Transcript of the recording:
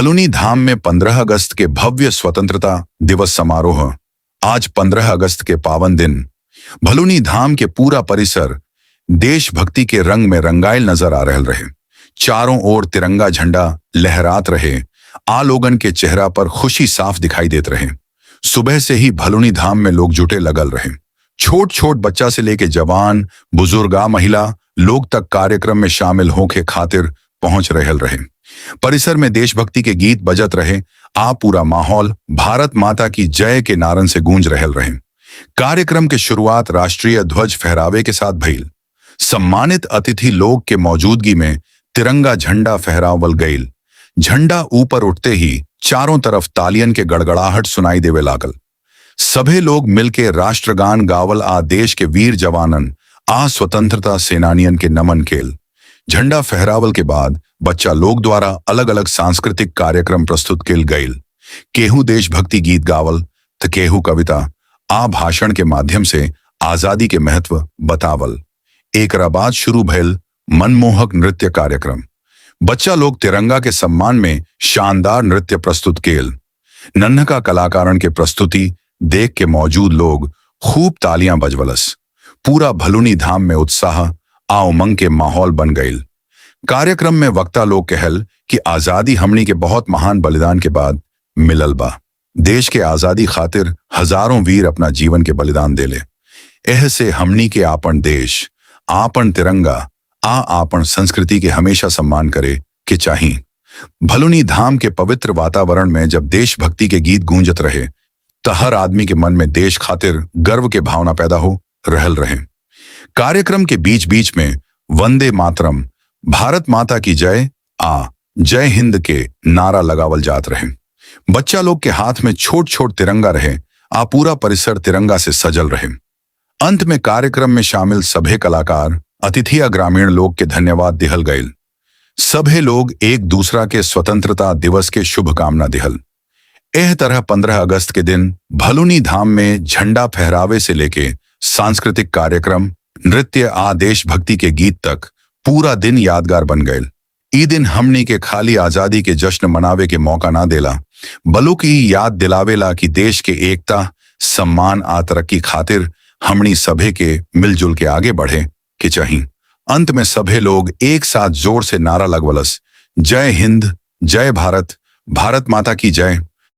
भलुनी धाम में 15 अगस्त के भव्य स्वतंत्रता दिवस समारोह। आज 15 अगस्त के पावन दिन भलुनी धाम के पूरा परिसर देशभक्ति के रंग में रंगाइल नजर आ रहल रहे। चारों ओर तिरंगा झंडा लहरात रहे। आ लोगन के चेहरा पर खुशी साफ दिखाई देत रहे। सुबह से ही भलुनी धाम में लोग जुटे लगल रहे। छोट छोट बच्चा से लेके जवान, बुजुर्ग आ महिला लोग तक कार्यक्रम में शामिल होके खातिर पहुंच रहल रहे। परिसर में देशभक्ति के गीत बजत रहे आ पूरा माहौल भारत माता की जय के नारन से गूंज रहल रहे। कार्यक्रम के शुरुआत राष्ट्रीय ध्वज फहरावे के साथ भइल। सम्मानित अतिथि लोग के मौजूदगी में तिरंगा झंडा फहरावल गईल। झंडा ऊपर उठते ही चारों तरफ तालियन के गड़गड़ाहट सुनाई देवे लागल। सभे लोग मिलके राष्ट्रगान गावल आ देश के वीर जवानन आ स्वतंत्रता सेनानियन के नमन केल। झंडा फहरावल के बाद बच्चा लोग द्वारा अलग अलग सांस्कृतिक कार्यक्रम प्रस्तुत केल गईल। केहू देशभक्ति गीत गावल त केहू कविता आ भाषण के माध्यम से आजादी के महत्व बतावल। एकरा बाद शुरू भइल मनमोहक नृत्य कार्यक्रम। बच्चा लोग तिरंगा के सम्मान में शानदार नृत्य प्रस्तुत केल। नन्हका कलाकारन के प्रस्तुति देख के मौजूद लोग खूब तालियां बजवलस। पूरा भलुनी धाम में उत्साह आ उमंग के माहौल बन गईल। कार्यक्रम में वक्ता लोग कहल कि आजादी हमनी के बहुत महान बलिदान के बाद मिलल बा। देश के आजादी खातिर हजारों वीर अपना जीवन के बलिदान देले। एह से हमनी के आपन देश, आपन तिरंगा आ आपन संस्कृति के हमेशा सम्मान करे के चाही। भलुनी धाम के पवित्र वातावरण में जब देशभक्ति के गीत गूंजत रहे त हर आदमी के मन में देश खातिर गर्व के भावना पैदा हो रहल रहे। कार्यक्रम के बीच बीच में वंदे मातरम, भारत माता की जय आ जय हिंद के नारा लगावल जात रहे। बच्चा लोग के हाथ में छोट छोट तिरंगा रहे आ पूरा परिसर तिरंगा से सजल रहे। अंत में कार्यक्रम में शामिल सभे कलाकार, अतिथि आ ग्रामीण लोग के धन्यवाद दिहल गईल। सभे लोग एक दूसरा के स्वतंत्रता दिवस के शुभकामना दिहल। एह तरह 15 अगस्त के दिन भलुनी धाम में झंडा फहरावे से लेके सांस्कृतिक कार्यक्रम, नृत्य आ देशभक्ति के गीत तक पूरा दिन यादगार बन गए। ई दिन हमनी के खाली आजादी के जश्न मनावे के मौका ना देला, बल्कि ई याद दिलावेला कि देश के एकता, सम्मान आ तरक्की खातिर हमनी सभे के मिलजुल के आगे बढ़े के चाही। अंत में सभे लोग एक साथ जोर से नारा लगवलस, जय हिंद, जय भारत, भारत माता की जय।